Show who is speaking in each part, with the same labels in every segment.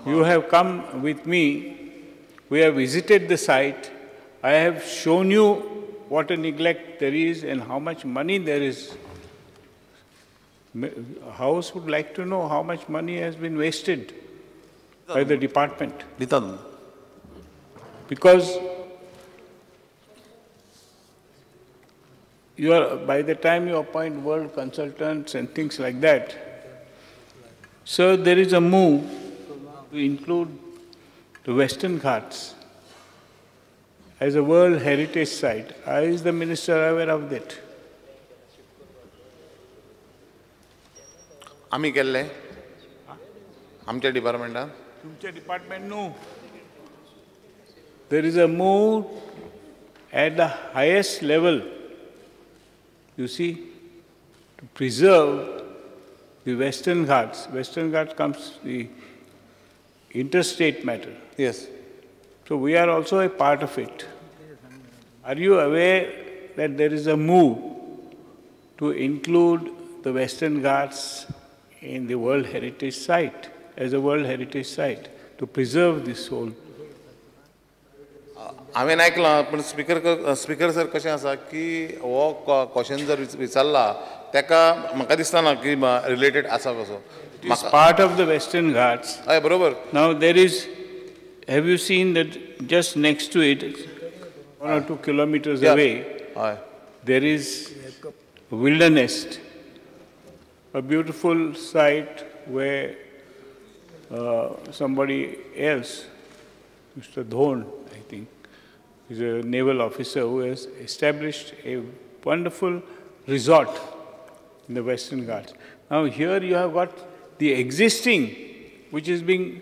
Speaker 1: You have come with me, we have visited the site, I have shown you what a neglect there is and how much money there is. House would like to know how much money has been wasted by the department. Because you are, by the time you appoint world consultants and things like that, so there is a move to include the Western Ghats as a World Heritage Site. Is the minister aware of that?
Speaker 2: आमी केल्ले आमच्या डिपार्टमेंटान.
Speaker 1: तुमच्या department न्हू. There is a move at the highest level, you see, to preserve the Western Ghats. Western Ghats comes the interstate matter.
Speaker 2: Yes.
Speaker 1: So we are also a part of it. Are you aware that there is a move to include the Western Ghats in the World Heritage Site, as a World Heritage Site, to preserve this whole?
Speaker 2: हांवें आयकलां पूण speaker sir कशें आसा की हो question जर विचारला ताका म्हाका दिसना की रिलेटेड आसा कसो.
Speaker 1: It's part of the Western Ghats.
Speaker 2: हय बरोबर.
Speaker 1: Now there is, have you seen that just next to it, 1 or 2 kilometers away, there is a wilderness, a beautiful site where somebody else, Mr. Dhon, I think, is a naval officer who has established a wonderful resort in the Western Ghats. Now here you have got the existing, which is being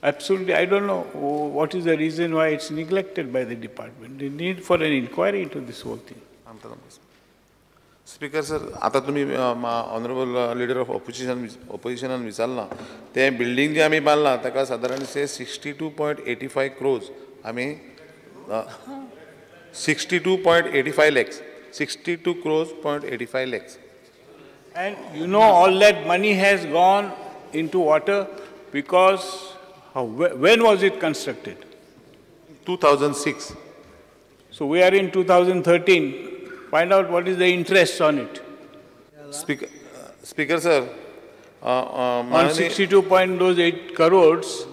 Speaker 1: absolutely, I don't know what is the reason why it's neglected by the department. The need for an inquiry into this whole thing.
Speaker 2: Speaker sir, आता तुम्ही honourable leader of ऑपोजिशनान विचारलां तें building जें आमी बांदलां ताका सादारणशें 62.85 crores आमी 62.85 lakhs, 62 crores point 85 lakhs.
Speaker 1: And you know all that money has gone into water because how, when was it constructed?
Speaker 2: 2006.
Speaker 1: So we are in 2013. Find out what is the interest on it.
Speaker 2: Speaker sir,
Speaker 1: on 62.8 crores,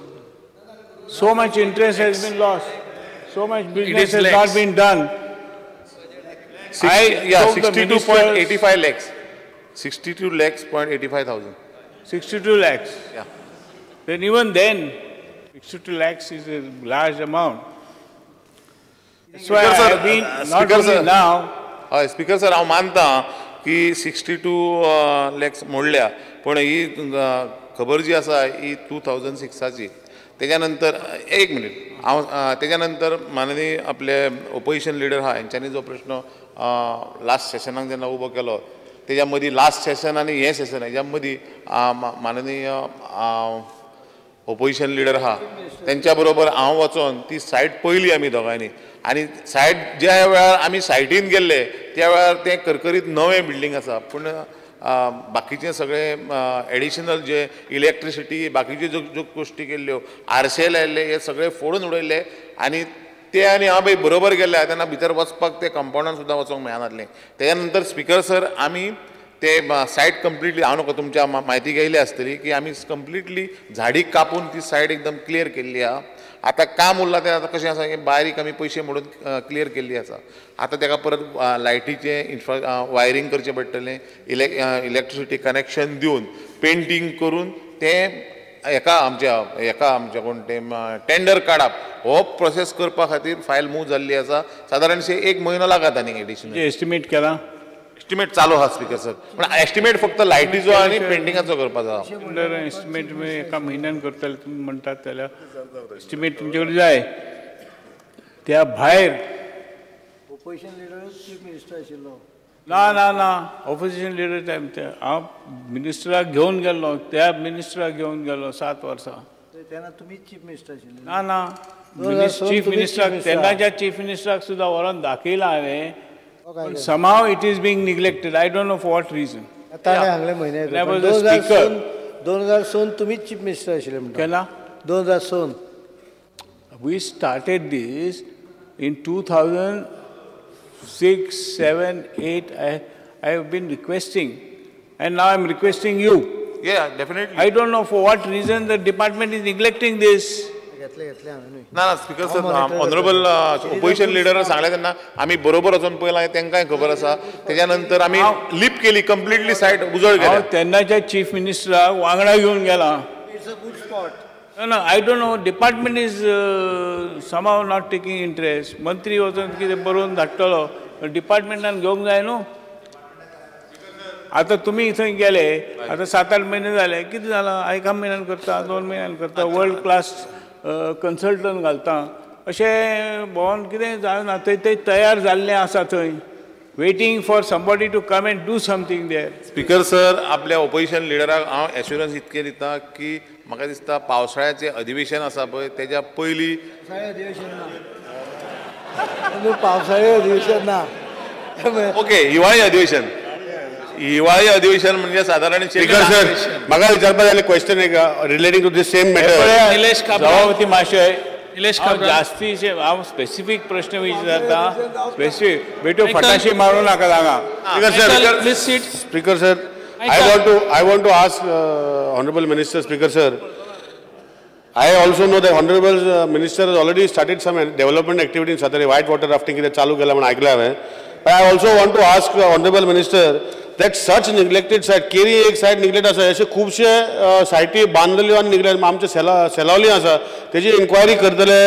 Speaker 1: so much interest has been lost. So much business has not been done.
Speaker 2: 62.85 lakhs. 62 lakhs point 85 thousand.
Speaker 1: 62 lakhs.
Speaker 2: Yeah.
Speaker 1: Then even then, 62 lakhs is a large amount. That's why I have been not only now.
Speaker 2: हय speaker sir, हांव मानता की 62 lakhs मोडल्या, पूण ही खबर जी आसा ही 2006ची. तेज्या नंतर एक मिनीट हांव तेज्या नंतर माननीय आपले ओपोजिशन लिडर आहा हेंच्यांनी जो प्रश्न लास्ट सेशनाक जेन्ना उबो केलो तेज्या मदीं लास्ट सेशन आनी हें सेशन हेज्या मदीं माननीय ओपोजिशन लिडर आहा तेंच्या बरोबर हांव वचोन ती सायट पळयली आमी दोगांयनी. आनी सायट ज्या वेळार आमी सायटीन गेल्ले त्या वेळार तें करकरीत नवें बिल्डींग आसा, पूण बाकीचें सगळें एडिशनल जे इलेक्ट्रिसिटी बाकीच्यो ज्यो ज्यो गोश्टी केल्ल्यो आरशे लायल्ले हे सगळे फोडून उडयल्ले. आनी ते आनी हांव पळय बरोबर गेल्ले तेन्ना भितर वचपाक ते कंपाउंडान सुद्दां वचोंक मेळनासलें. तेज्या नंतर स्पिकर सर आमी ते सायट कंप्लिटली, हांव न्हू तुमच्या म्हायती घेयली आसतली की आमी कंप्लिटली झाडी कापून ती सायट एकदम क्लियर केल्ली आहा. आतां काम उरलां तें आतां कशें आसा की बारीक आमी पयशे मोडून क्लियर केल्ली आसा. आतां ताका परत लायटीचें इन्फ्रा वायरींग करचें पडटलें, इलेक्ट्रिसिटी कनेक्शन दिवन पेंटींग करून तें हेका आमच्या कोण तें टेंडर काडप हो प्रोसेस करपा खातीर फायल मूव जाल्ली आसा. सादारणशें एक म्हयनो लागत आनी एडिशनल.
Speaker 1: एस्टिमेट केला?
Speaker 2: एस्टिमेट चालू आहा स्पीकर सर, पूण एस्टिमेट फक्त लायटीचो आनी पेंटिंगाचो करपाचो आहा.
Speaker 1: एस्टिमेट एका म्हयन्यान करतले तुमी म्हणटात जाल्यार एस्टिमेट तुमचे कडेन जाय. त्या भायर
Speaker 3: ओपोजिशन लिडर चीफ मिनिस्टर आशिल्लो.
Speaker 1: ना ना ना, ऑपोजिशन लिडर टायम ते हांव मिनिस्टराक घेवन गेल्लो, त्या मिनिस्टराक घेवन गेल्लो 7 वर्सां.
Speaker 3: तेन्ना तुमी चीफ मिनिस्टर आशिल्ले?
Speaker 1: ना ना, चीफ मिनिस्टराक तेन्नाच्या चीफ मिनिस्टराक सुद्दां व्हरोन दाखयलां हांवें. Somehow it is being neglected. I don't know for what reason.
Speaker 3: ताणें सांगलें म्हयने 2000 2006 तुमीच चीफ मिनिस्टर आशिल्ले म्हणटा.
Speaker 1: केन्ना?
Speaker 3: 2006.
Speaker 1: We started this in 2006, 7, 8. I have been requesting, and now I am requesting you.
Speaker 2: Yeah, definitely.
Speaker 1: I don't know for what reason the department is neglecting this.
Speaker 2: ना ना speaker sir, honourable opposition leader सांगले तेन्ना आमी बरोबर वचून पळयलां, तांकांय खबर आसा. तेच्या नंतर आमी लिप केली कंप्लिटली सायट उजळ केली.
Speaker 1: तेन्नाच्या चीफ मिनिस्टराक वांगडा घेवन गेला.
Speaker 3: It's a good spot.
Speaker 1: No, I don't know, department is somehow not taking interest. मंत्री वचून कितें बरोवन धाडटलो, डिपार्टमेंटान घेवंक जाय न्हू. आतां तुमी थंय गेले, आतां 7-8 म्हयने जाले, कितें जालां? एका म्हयन्यान करता, 2 म्हयन्यान करता, वर्ल्ड क्लास कन्सल्टंट घालता, अशें भोंवन कितें जायना. थंय ते तयार जाल्लें आसा थंय, waiting for somebody to come and do something there.
Speaker 2: Speaker sir, आपल्या ओपोजिशन लिडराक हांव एश्युरन्स इतकें दिता की म्हाका दिसता पावसाळ्याचें अधिवेशन आसा पळय, तेज्या पयलीं
Speaker 3: अधिवेशन ना, पावसाळी अधिवेशन ना,
Speaker 2: ओके, हिवाळी अधिवेशन. हिवाळी अधिवेशन म्हणजे साधारण.
Speaker 4: स्पीकर सर, म्हाका विचारपाक जाय क्वेश्चन एक relating to this same matter.
Speaker 1: सभापती महाशय, जास्तीचे हांव स्पेसिफीक प्रश्न विचारता, स्पेसिफीक बेटो फटाशी मारू नाका हांगा.
Speaker 4: Speaker sir, speaker sir, I want to ask honourable minister. Speaker sir, I also know that honourable minister has already started some development activity in Sattari. White water rafting कितें चालू केलां म्हूण आयकलां हांवें. But I also want to ask honourable minister that such neglected site, Keri एक site neglect आसा, अशे खुबशे सायटी बांदलेल्यो आनी निग्लेक्ट. आमचे सेलावली आसा, तेजी इन्क्वायरी करतले.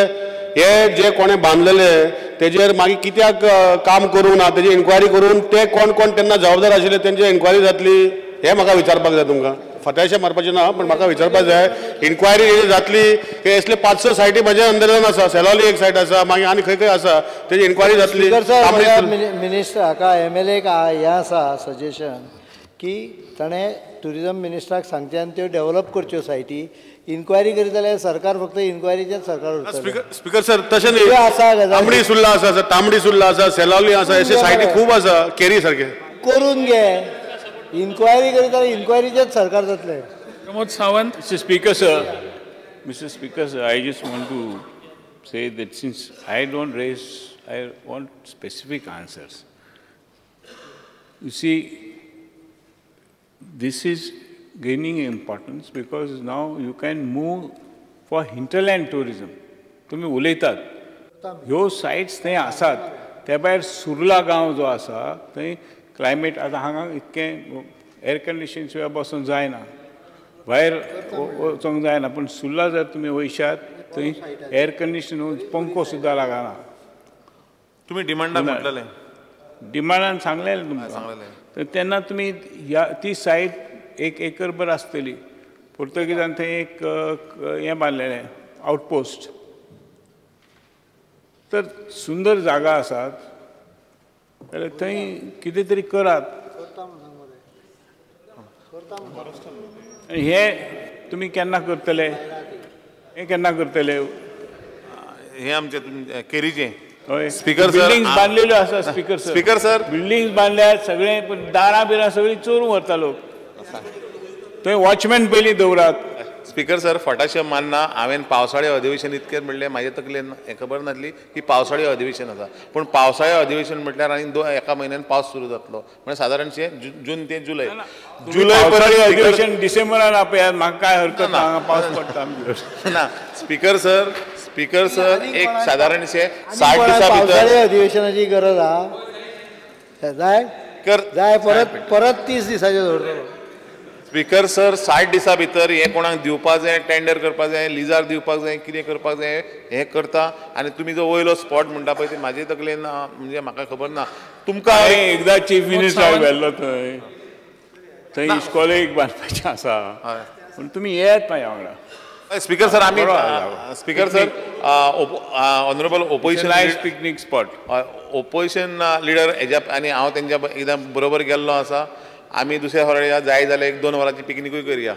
Speaker 4: हे जे कोणें बांदलेले तेजेर मागीर कित्याक काम करूंक ना, तेजी इन्क्वायरी करून ते कोण कोण तेन्ना जबाबदार आशिल्ले तेंची इन्क्वायरी जातली, हें म्हाका विचारपाक जाय तुमकां. फताशे मारपाचें ना, पण म्हाका विचारपाक जाय इन्क्वायरी जातली की असले 5-6 सायटी म्हज्या अंदरान आसा. सेलावली एक सायट आसा, मागीर आनी खंय खंय आसा, तेजी इन्क्वायरी जातली.
Speaker 3: मिनिस्टर हाका एम एल एक हें आसा सजेशन की ताणें ट्युरिजम मिनिस्टराक सांगचें आनी त्यो डेवलप करच्यो सायटी. इन्क्वायरी करीत जाल्यार सरकार फक्त इन्क्वायरीचेच सरकार उरतलें.
Speaker 4: स्पीकर सर, तशें न्ही, तांबडी सुर्ला आसा सर, तांबडी सुर्ला आसा, सेलावली आसा, अशे सायटी खूब आसा केरी सारके.
Speaker 3: करून घे इन्क्वायरी करीत जाल्यार इन्क्वायरीचेच सरकार जातलें.
Speaker 5: Pramod Sawant.
Speaker 1: Mister Speaker sir, Mister Speaker sir, I just want to say that since I don't raise, I want specific answers. You see, this is gaining importance because now you can move for hinterland tourism. तुमी उलयतात ह्यो sites थंय आसात. त्या भायर सुर्ला गांव जो आसा थंय क्लायमेट आतां हांगा इतकें एयर कंडिशन शिवाय बसूंक जायना, भायर वचोंक जायना, पूण सुर्ला जर तुमी वयशात थंय एयर कंडिशन पंखो सुद्दां लागना.
Speaker 2: तुमी डिमांडाक म्हटलेलें,
Speaker 1: डिमांडान सांगलेलें तुमकां. तर तेन्ना तुमी ह्या ती सायट 1 एकरभर आसतली. पुर्तुगेजान थंय एक हें बांदलेलें आउटपोस्ट. तर सुंदर जागा आसात जाल्यार थंय कितें तरी करात. आनी हें तुमी केन्ना करतले, हें केन्ना करतले?
Speaker 2: हें आमचें केरीचें.
Speaker 1: हय,
Speaker 2: स्पीकर सर,
Speaker 1: बिल्डिंग्स बांदलेल्यो आसा. Speaker sir,
Speaker 2: speaker sir,
Speaker 1: buildings बांदल्यात सगळें, पूण दारां बिरां सगळीं चोरून व्हरता लोक. थंय वॉचमॅन पयलीं दवरात.
Speaker 2: स्पीकर सर, फटाशे मानना. हांवें पावसाळी अधिवेशन इतकें म्हणलें, म्हाजे तकलेन हें खबर नासली की पावसाळी अधिवेशन आसा. पूण पावसाळी अधिवेशन म्हटल्यार आनी 1 म्हयन्यान पावस सुरू जातलो, म्हणजे सादारणशें जून ते जुलय.
Speaker 1: जुलय अधिवेशन डिसेंबरान आपयात, म्हाका काय हरकत ना, पावस पडटा
Speaker 2: ना. स्पीकर सर, स्पीकर सर, एक सादारणशें 60 दिसां भितर
Speaker 3: अधिवेशनाची गरज आसा. जाय जाय, परत परत 30 दिसांचे दवरतलो.
Speaker 2: स्पीकर सर, 60 दिसां भितर हें कोणाक दिवपाक जाय, टेंडर करपाक जाय, लिजार दिवपाक जाय, कितें करपाक जाय हें करता. आनी तुमी जो वयलो स्पॉट म्हणटा पळय, ते म्हाजे तकलेन म्हणजे म्हाका खबर ना. तुमकां
Speaker 1: एकदां चीफ मिनिस्टराक व्हेल्लो थंय, थंय इस्कॉल एक बांदपाचें आसा, पूण तुमी येयात मागीर वांगडा.
Speaker 2: स्पीकर सर, आमी speaker sir, honourable opposition
Speaker 1: nice picnic spot,
Speaker 2: opposition leader हेज्या आनी हांव तेंच्या एकदां बरोबर गेल्लो आसा. आमी दुसऱ्या फावटी जाय जाल्यार 1-2 वरांची पिकनिकूय करया.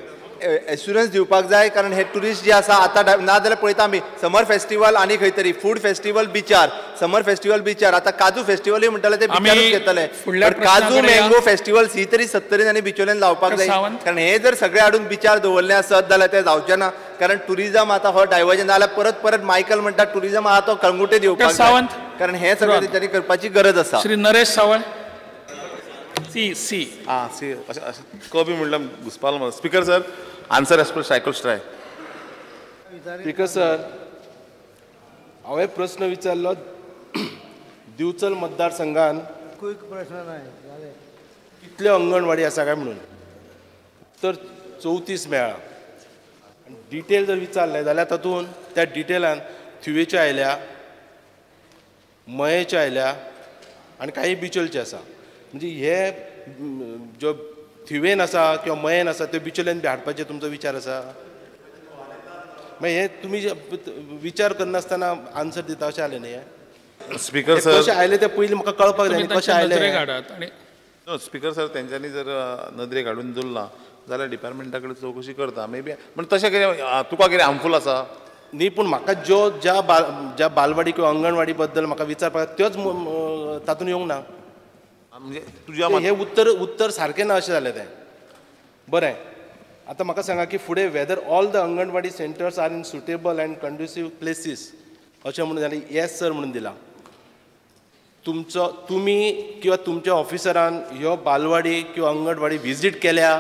Speaker 6: एश्युरन्स दिवपाक जाय, कारण हे ट्युरिस्ट जे आसा आतां ना जाल्यार पळयता आमी समर फेस्टिवल आनी खंय तरी फूड फेस्टिवल बिचार, समर फेस्टिवल बिचार, आतां काजू फेस्टिवलूय म्हणटाले ते बिचारूच घेतले, काजू मँगो फेस्टिवल्स ही तरी सत्तरीन आनी बिचोलेन लावपाक जाय, कारण हे जर सगळे हाडून बिचार दवरले आसत जाल्यार ते जावचे ना, कारण टुरिजम आतां हो डायवर्जन जाल्यार परत परत मायकल म्हणटा टुरिजम आहा तो कळंगुटे दिवपाक जाय, कारण हे सगळें तेंच्यांनी करपाची गरज आसा.
Speaker 5: श्री नरेश सावंत. सी सी
Speaker 2: आं सी अशें अशें क बी म्हणल्यार घुसपालो. Speaker sir, answer as per cycle try.
Speaker 7: Speaker sir, हांवें प्रस्न विचारलो दिवचल मतदारसंघान कितल्यो अंगणवाडी आसा काय म्हणून, तर 34 मेळ्ळा. डिटेल जर विचारलें जाल्यार तातूंत त्या डिटेलान थिवेच्यो आयल्या, मयेच्यो आयल्या आनी काही बिचोलच्यो आसा. म्हणजे हे ज्यो थिवेन आसा किंवा मयेन आसा त्यो बिचोलेन बी हाडपाचें तुमचो विचार आसा? मागीर हे तुमी विचार करनासतना आन्सर दिता अशें जालें न्ही हें?
Speaker 2: स्पीकर सर,
Speaker 7: कशें आयलें तें पयलीं म्हाका कळपाक जाय, कशें आयलें?
Speaker 2: नो स्पीकर सर, तेंच्यांनी जर नदरेक हाडून दवरलां जाल्यार डिपार्टमेंटा कडेन चवकशी करता मे बी. पूण तशें कितें तुका कितें हार्मफूल आसा
Speaker 7: न्ही, पूण म्हाका ज्यो ज्या ज्या बालवाडी किंवा अंगणवाडी बद्दल म्हाका विचारपाक त्योच तातूंत येवंक ना.
Speaker 2: म्हणजे तुज्या
Speaker 7: हें उत्तर उत्तर सारकें ना अशें जालें तें. बरें, आतां म्हाका सांगा की फुडें whether all the anganwadi centres are in suitable and conducive places अशें म्हणून जालें, येस सर म्हणून दिलां. तुमचो तुमी किंवा तुमच्या ऑफिसरान ह्यो बालवाडी किंवा अंगणवाडी विजीट केल्या,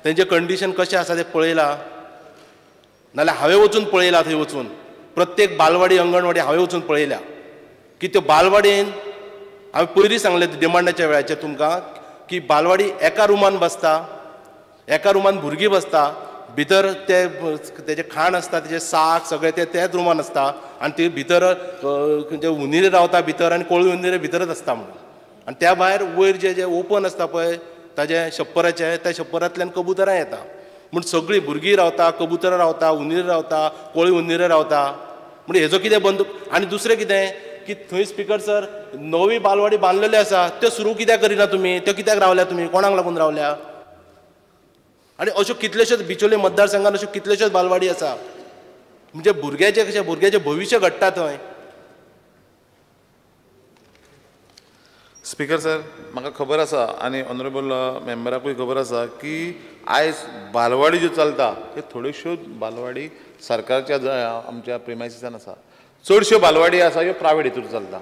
Speaker 7: तेंचें कंडिशन कशें आसा तें पळयलां? नाल्यार हांवें वचून पळयलां, थंय वचून प्रत्येक बालवाडी अंगणवाडी हांवें वचून पळयल्या की त्यो बालवाडीन हांवें पयलीं सांगलें डिमांडाच्या वेळाचेर तुमकां की बालवाडी एका रुमान बसता, एका रुमान भुरगीं बसता, भितर ते तेजें खाण आसता, तेजें साक सगळें ते त्याच रुमान आसता आनी ते भितर खंयचे हुंदीर रावता भितर आनी कोळी हुंदीर भितरच आसता म्हणून. आनी त्या भायर वयर जे जे ओपन आसता पळय ताजें शप्पराचें, त्या शप्परांतल्यान कबुतरां येता, म्हूण सगळीं भुरगीं रावता, कबुतरां रावता, हुंदीर रावता, कोळी हुंदीर रावता. म्हण हेजो कितें बंद. आनी दुसरें कितें की थंय स्पीकर सर नवी बालवाडी बांदलेली आसा त्यो सुरू कित्याक करिना तुमी, त्यो कित्याक रावल्या तुमी, कोणाक लागून रावल्या? आनी अश्यो कितल्योश्योच बिचोले मतदारसंघान अश्यो कितल्योश्योच बालवाडी आसा, म्हणजे भुरग्याचें कशें भुरग्याचें भविश्य घडटा थंय.
Speaker 2: स्पीकर सर, म्हाका खबर आसा आनी ऑनरेबल मेंबराकूय खबर आसा की आयज बालवाडी ज्यो चलता त्यो थोड्योश्यो बालवाडी सरकारच्या आमच्या प्रिमायसिसान आसा, चडश्यो बालवाडी आसा ह्यो प्रायवेट हितूर चलता.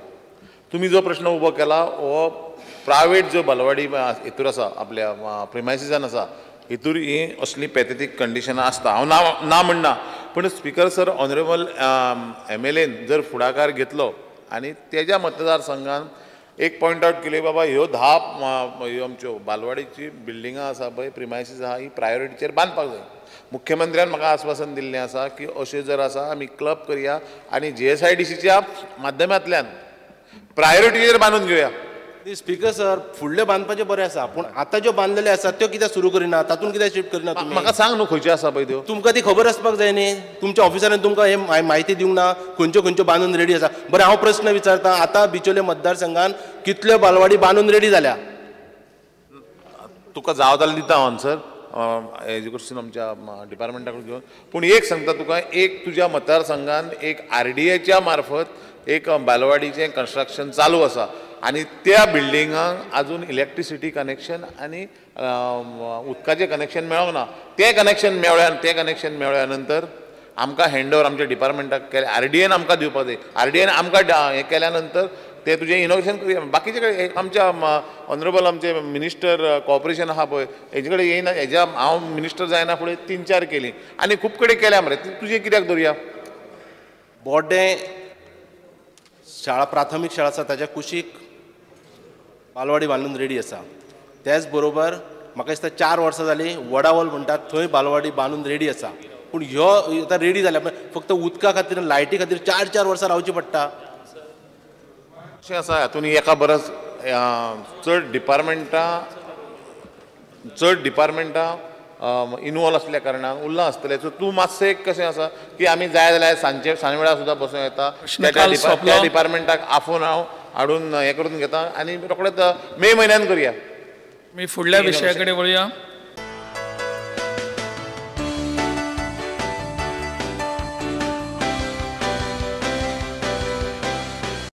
Speaker 2: तुमी जो प्रश्न उबो केला हो प्रायवेट ज्यो बालवाडी हितूर आसा आपल्या प्रिमायसिसान आसा हितूर ही असली पॅथेटीक कंडिशनां आसता. हांव ना ना म्हणना, पूण स्पीकर सर ऑनरेबल MLAन जर फुडाकार घेतलो आनी तेज्या मतदारसंघान एक पॉयंट आवट केली बाबा ह्यो 10 ह्यो आमच्यो बालवाडीची बिल्डिंगां आसा पळय प्रिमायसीस आहा ही प्रायोरिटीचेर बांदपाक जाय. मुख्यमंत्र्यान म्हाका आस्वासन दिल्लें आसा की अशें जर आसा आमी क्लब करया आनी GSIDCच्या माध्यमांतल्यान प्रायोरिटीचेर बांदून घेवया.
Speaker 7: स्पीकर सर, फुडले बांदपाचें बरें आसा, पूण आतां ज्यो बांदलेले आसा त्यो कित्याक सुरू करिना, तातूंत कित्याक शिफ्ट करिना?
Speaker 2: म्हाका सांग न्हू खंयच्यो आसा पळय त्यो,
Speaker 7: तुमकां ती खबर आसपाक जाय न्ही, तुमच्या ऑफिसरान तुमकां हे म्हायती दिवंक ना खंयच्यो खंयच्यो बांदून रेडी आसा. बरें, हांव प्रस्न विचारता, आतां बिचोले मतदारसंघान कितल्यो बालवाडी बांदून रेडी जाल्या?
Speaker 2: तुका जाव जाल्यार दिता हांव आन्सर एज्युकेशन आमच्या डिपार्टमेंटा कडेन घेवन, पूण एक सांगता तुका, एक तुज्या मतदारसंघान एक RDAच्या मार्फत एक बालवाडीचें कन्स्ट्रक्शन चालू आसा आनी त्या बिल्डिंगांक आजून इलेक्ट्रिसिटी कनेक्शन आनी उदकाचें कनेक्शन मेळोंक ना. तें कनेक्शन मेळ्ळ्या, तें कनेक्शन मेळ्ळ्या नंतर आमकां हँड ओवर आमच्या डिपार्टमेंटाक केलें, RDAन आमकां दिवपाक जाय. RDAन आमकां हें केल्या नंतर तें तुजें इनोग्रेशन करुया. बाकीचे कडेन आमच्या ऑनरेबल आमचे मिनिस्टर कॉपरेशन आहा पळय हेजे कडेन येयना, हेज्या हांव मिनिस्टर जायना फुडें 3-4 केली आनी खूब कडेन केल्या मरे, तुजें कित्याक दवरुया?
Speaker 7: बोड्डें शाळा प्राथमीक शाळा आसा ताच्या कुशीक बालवाडी बांदून रेडी आसा, त्याच बरोबर म्हाका दिसता 4 वर्सां जालीं वडावल म्हणटात थंय बालवाडी बांदून रेडी आसा, पूण ह्यो आतां रेडी जाल्या फक्त उदका खातीर लायटी खातीर 4-4 वर्सां रावची पडटा.
Speaker 2: अशें आसा हातून एका बरस चड डिपार्टमेंटां इनवॉल्व आसल्या कारणान उरलां आसतलें. सो तूं मातशें एक कशें आसा की आमी जाय जाल्यार सांजचे सांज वेळार सुद्दां बसूं येता, त्या डिपार्टमेंटाक आफोवन हांव हाडून हें करून घेता आनी रोखडेच मे म्हयन्यान करुया.
Speaker 5: मी फुडल्या विशया कडेन वळुया.